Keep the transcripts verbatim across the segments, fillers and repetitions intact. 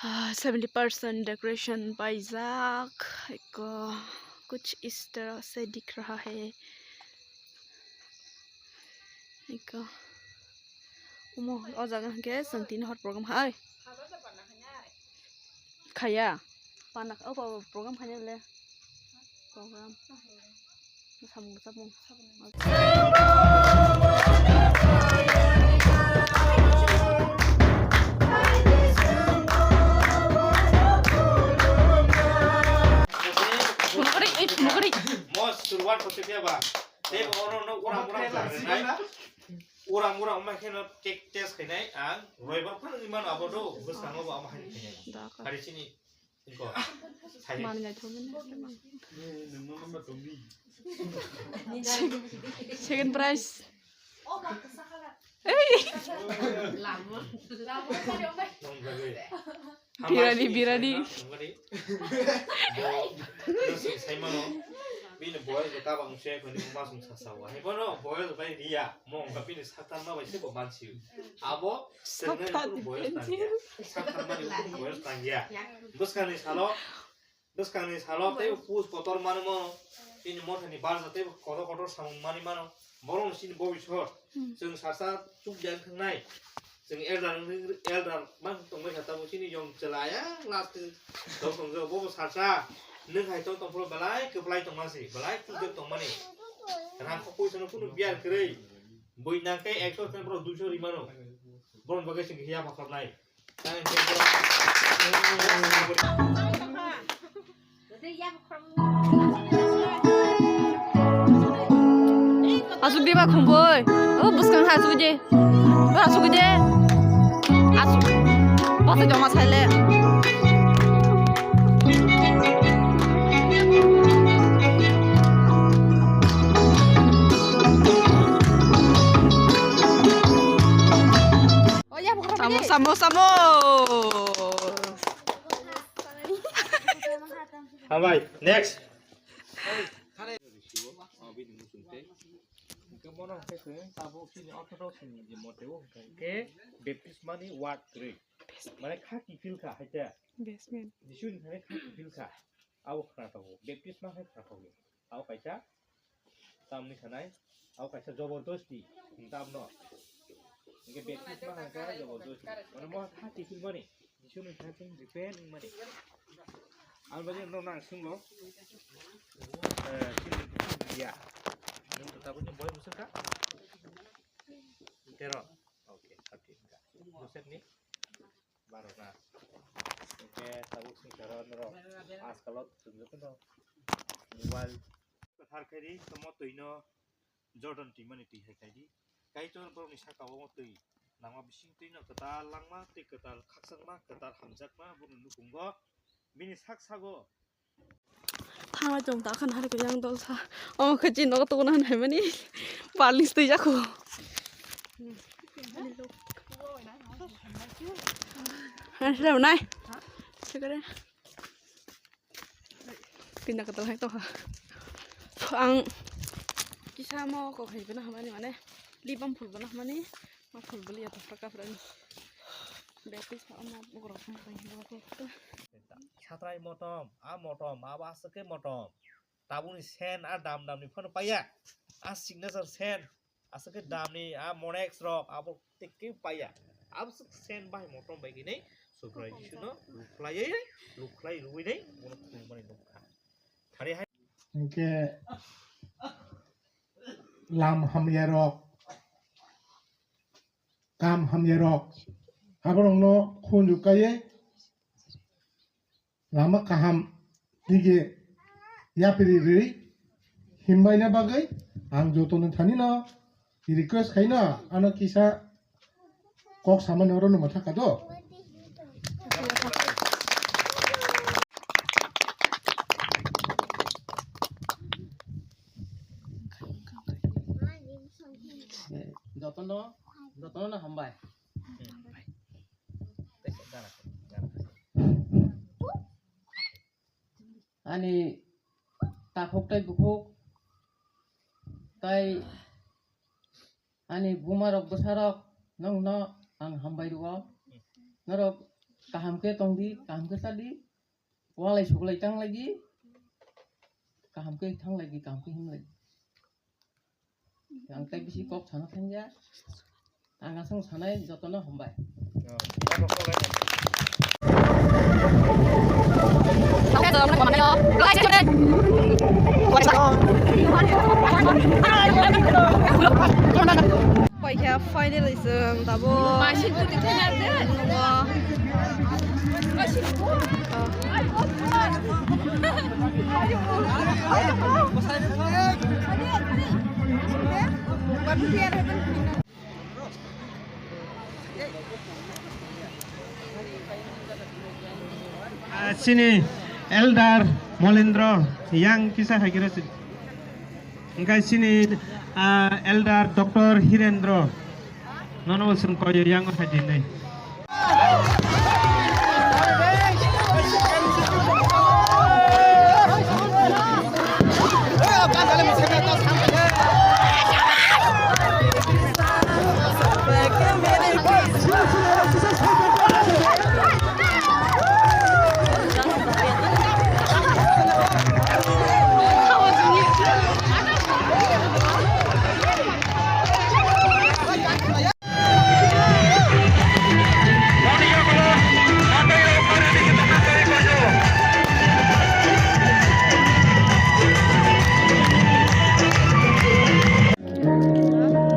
Ah, seventy percent decoration paijak. Eko, kuch is tarah se dikh raha hai. Eko. Omo, o jaga hwnkhe chwng tini hor program hai. Khaya. Pana, o program khaya le. Program. Samung, samung. Mugri, eh, mugri. Mo suruwat hote kya ba? Te oro no ura mura khainai. Ura mura ma kheno cake test khainai ang. Roibar phano ni mano abo do. Bwskango ba ama hai khainai. Hari chini. Mangai thumani. Second prize. Ei. Birani, birani. Saimano. Bini boyos tabang se koni masung sasa wa. Hebono boyos bai riya. Mong ka bini saktan ma bai se bo mansi. Abo Saktan boyos tangya. Saktan mani boyos tangya. Bwskangni salo, bwskangni salo tei pus kotor manimo. Chini mothani barja tei kotor kotor samung mani mano. Borok chini bobisor. Chwng sasa chukya wngkhanai. Chwng elder wng-, elder man tongbai kha tamo chini yong chelaya last tong tong jo bobo sasa. Nwng hai tong tong phuru belai kwplai tongma si, belai chukjak tongmani. Rang kho poisa no kunu biar kwrwi. Bui nang khe ekso khe borok duiso ri mano. Borok bagwi chwng khe yapha khornai. Asuk diba khumbai. O bwskang ha asuk di. Ba asuk di. Asuk. Basa joma saile. Samo, samo, samo. Hambai, next. Hwnkhe bono hwnkhe chwng tabuk chini orthodox ni je mote o hwnkhe baptisma ni ward kwrwi. Mane kha kiphil kha hai khe. Basement. Jisu ni thani kha kiphil kha. Abo khna tongo. Baptisma hai khna tongo. Abo kaisa tamni sanai, abo kaisa jobordosti, tamno. Hingke baptisma hingke jobordosti. Mane mo ha kiphilmani, Jisuni thani repent wngmani. Ang bagwi no nang sunglo, eh, sini ya. Nung tabukni boy musuk ka? Tero. Oke, thirteen ka. Joseph ni? Baro na. Hingke tabuk sing saro norok ajkalo chwng jotono mobile. Kwthar khaidi tomo twino Jordan twimani twi hai khaidi. Kaitor borokni saka o twi nangma bising twino kwtal langma tei kwtal khakchangma kwtal hamjakma borokni nukhungo bini sak sago. Thangla chwng ta khan hari khe yang dol sa. Omo khe chini nogo tongna hinwi mani. Balni stui jako. Hanse nai. Sekare. Pinda katal hai tongkha. Ang kisa mo kok hai bana hamani mane. Lip balm phul bana hamani. Ma phul bali ya tafra kafra ni. Baptis ma ma ugrok ma. Satrai motom, a motom, a ba aswk khe motom. Tabukni sen a dam damni phano paiya. A signature sen, aswk khe damni a Monex rok abo tei khe paiya. Aboswk sen bahai motom bai khe nei Subrai Jisuno lukhlaiwi, lukhlai rwui nei bono khulumani nukha. Thari hai. Hingke lam hamya rok, kam hamya rok, aborokno khunju kaiye lama kaham dige yapri rwi himbaina bagwi ang jotono thanino request khaino ano kisa kok samani oro no mathaka do. Jotono, jotono hambai. Ani takhuk tei bukhuk tei ani buma rok bwsa rok nokno ang hambai rwo. Norok Kaham khe tong di, kaham khe cha di, walai suklai tang lai di, kaham khe thang lai di, kaham khe him lai di. Ang tei bisi kok sana thangya. Ang aswk sanai jotono hambai. Paikha finally chwng tabuk nungo. Ah, chini elder Molendro yang kisa hai khe rw si. Hingke chini, ah, elder Doctor Hirendro. Nono bo chwng koi yang hai di nai.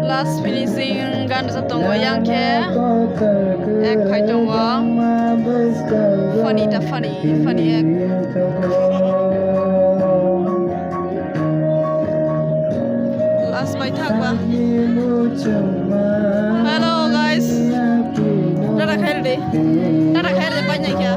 Last finishing gan rwjak tongo, yang khe ek khai tongo. Funny ta funny, funny ek. Last bai thak ba. Hello guys. Tata khair di. Tata khair di, pai nai kya.